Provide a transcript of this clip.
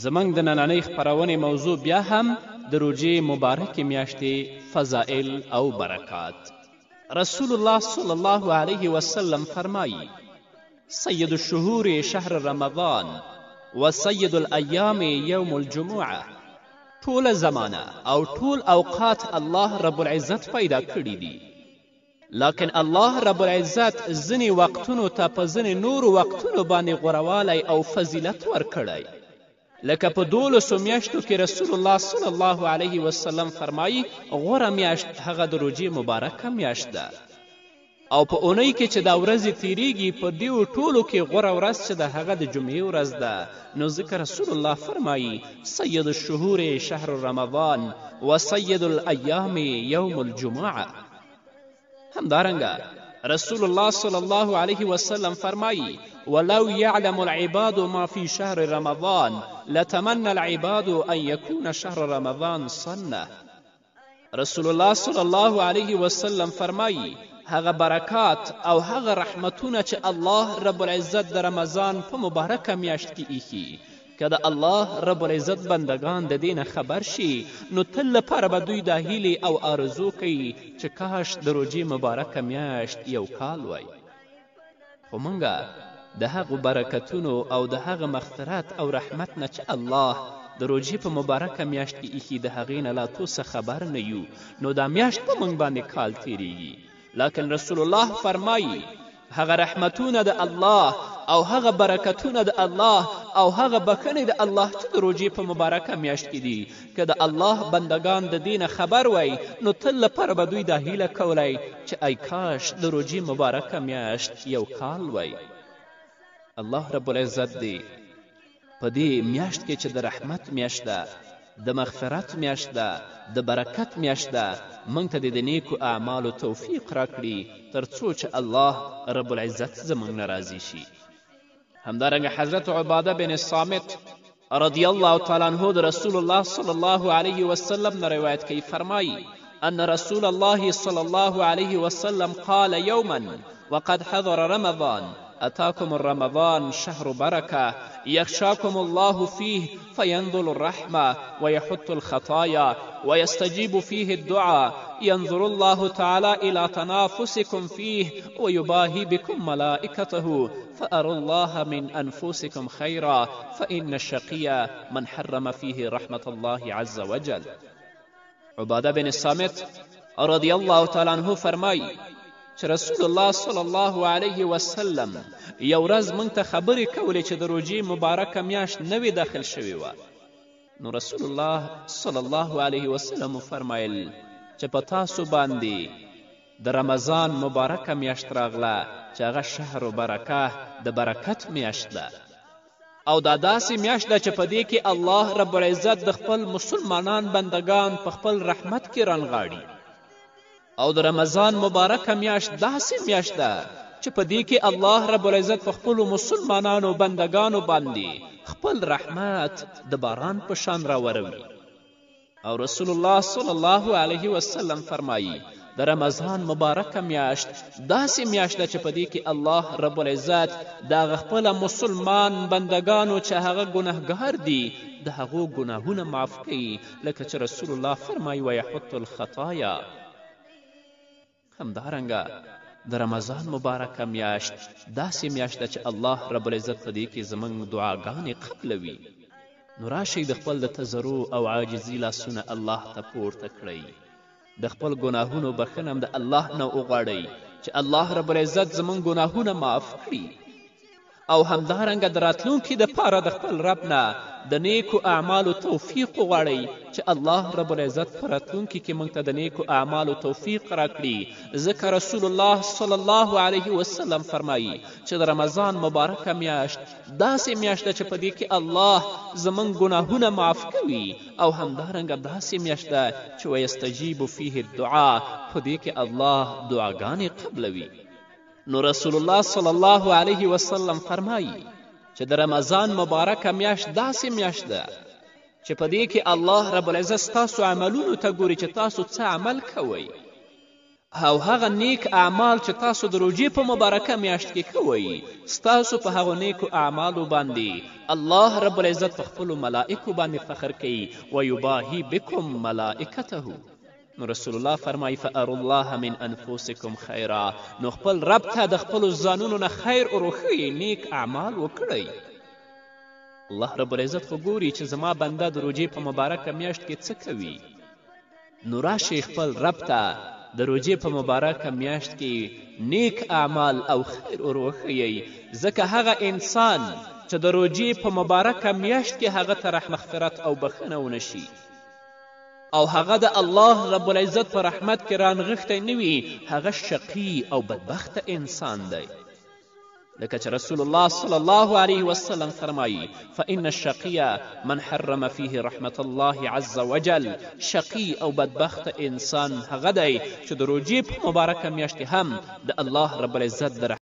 زموږ د نننۍ خپرونې موضوع بیا هم د روژې مبارکې میاشتې فضائل او برکات. رسول الله صلی الله علیه وسلم فرمایی: سید الشهور شهر رمضان و سید الایام یوم الجمعه. ټوله زمانه او ټول اوقات الله رب العزت پیدا کړي دي، لکن الله رب العزت ځینې وقتونو ته په ځینې نورو وقتونو باندې غورهوالی او فضیلت ورکړی. لکه په دولسو میاشتو کې رسول الله صلی الله علیه وسلم فرمایی غوره میاشت هغه د روژې مبارکه میاشت ده، او په اونۍ کې چې دا ورځې تیریږي په دیو ټولو کې غوره ورځ چې ده هغه د جمعې ورځ ده. نو ځکه رسول الله فرمایی سید الشهور شهر رمضان و سید الایام یوم الجمعه. همدارنګه رسول الله صلی الله علیه وسلم فرمایی ولو یعلم العباد ما فی شهر رمضان لتمنى العباد ان یکون شهر رمضان سنه. رسول الله صلی الله علیه وسلم فرمایی هغه برکات او هغه رحمتونه چې الله رب العزت د رمضان په مبارکه میاشت کې ایښي، که د الله رب العزت بندګان د دې نه خبر شي نو تل لپاره به دوی دا هیلې او آرزو کوي چې کاش د روژې مبارکه میاشت یو کال وای. خو موږ د هغو برکتونو او د هغه مغفرت او رحمت نه چې الله د روژې په مبارکه میاشت کې ایښي د هغې نه لا توسه خبر نه یو، نو دا میاشت په موږ باندې کال تیریږي. لکن رسول الله فرمایی هغه رحمتونه د الله او هغه برکتونه د الله او هغه بښنې د الله چې د روژې په مبارکه میاشت کې دي، که د الله بندګان د دې نه خبر وای نو تل لپاره به دوی دا هیله کولای چې ای کاش د روژې مبارکه میاشت یو کال وای. الله رب العزت دې په دې میاشت کې چې د رحمت میاشت ده، د مغفرت میاشت ده، د برکت میاشت ده، موږ ته دې د نیکو اعمالو توفیق راکړي تر څو چې الله رب العزت زموږ نه راضي شي. همدارنګه حضرت عباده بن صامت رضی الله تعالی عنه د رسول الله صلی الله علیه وسلم نه روایت کوي، فرمایی أن رسول الله صلى الله عليه وسلم قال يوما وقد حضر رمضان أتاكم الرمضان شهر بركة يخشاكم الله فيه فينزل الرحمة ويحط الخطايا ويستجيب فيه الدعاء ينظر الله تعالى إلى تنافسكم فيه ويباهي بكم ملائكته فأروا الله من أنفسكم خيرا فإن الشقي من حرم فيه رحمة الله عز وجل. عباده بن صامت رضی الله تعالی عنه فرمایی چې رسول الله صلی الله علیه وسلم یو ورځ موږ ته خبرې کولې چې د روژې مبارکه میاشت نوې داخل شوې وه. نو رسول الله صلی الله علیه وسلم وفرمیل چې په تاسو باندې د رمضان مبارکه میاشت راغله چې هغه شهر برکه د برکت میاشت ده، او دا داسې میاشت ده چې په دې کې الله رب العزت د خپل مسلمانان بندګان په خپل رحمت کې رانغاړي. او د رمضان مبارکه میاشت داسې میاشت ده چې په دې کې الله رب العزت په خپلو مسلمانانو بندګانو باندې خپل رحمت د باران په شان راوروي. او رسول الله صلی الله علیه وسلم فرمایی د رمضان مبارکه میاشت داسې میاشت ده چې په دې کې الله رب العزت د هغه خپله مسلمان بندګانو چې هغه ګناهګار دي د هغو ګناهونه معاف کوي، لکه چې رسول الله فرمایي ویحط الخطایا. همدارنګه د رمضان مبارکه میاشت داسې میاشت ده چې الله رب العزت په دې کې زموږ دعاګانې قبلوي. نو راشئ د خپل د تضرع او عاجزي لاسونه الله ته پورته کړئ، د خپل ګناهونو بښنه هم د الله نه وغواړئ چې الله رب العزت زموږ ګناهونه معاف کړي، او همدارنګه د راتلونکي دپاره د خپل رب نه د نیکو اعمالو توفیق وغواړئ چې الله رب العزت په راتلونکي کې موږ ته د نیکو اعمالو توفیق راکړي. ځکه رسول الله صلی الله علیه وسلم فرمایي چې د رمضان مبارکه میاشت داسې میاشت ده چې په دې کې الله زموږ ګناهونه معاف کوي، او همدارنګه داسې میاشت ده چې ویستجیب فیه الدعا، په دې کې الله دعاګانې قبلوي. نو رسول الله صلی الله علیه وسلم فرمایی چې د رمضان مبارکه میاشت داسې میاشت ده چې په دې کې الله رب العزت ستاسو عملونو ته ګوري چې تاسو څه عمل کوئ. او هغه نیک اعمال چې تاسو د روژې په مبارکه میاشت کې کوئ، ستاسو په هغو نیکو اعمالو باندې الله رب العزت په خپلو ملائکو باندې فخر کوي، ویباهي بکم ملائکته. نو رسول الله فرمایي فارو الله من انفسکم خیرا، نو خپل رب ته د خپلو ځانونو نه خیر وروښیئ، نیک اعمال وکړئ. الله رب العزت خو ګوري چې زما بنده د روژې په مبارکه میاشت کې څه کوي. نو راشئ خپل رب ته د روژې په مبارکه میاشت کې نیک اعمال او خیر ور وښیئ، ځکه هغه انسان چې د روژې په مبارکه میاشت کې هغه ته مغفرت او بښنه ونه شي او هغه د الله رب العزت په رحمت کې رانغښتی نه وي، هغه شقي او بدبخته انسان دی. لکه چې رسول الله صلی الله علیه وسلم فرمایی فإن الشقی من حرم فیه رحمت الله عز وجل، شقی او بدبخته انسان هغه دی چې د روژې په مبارکه میاشت کې هم د الله رب العزت د.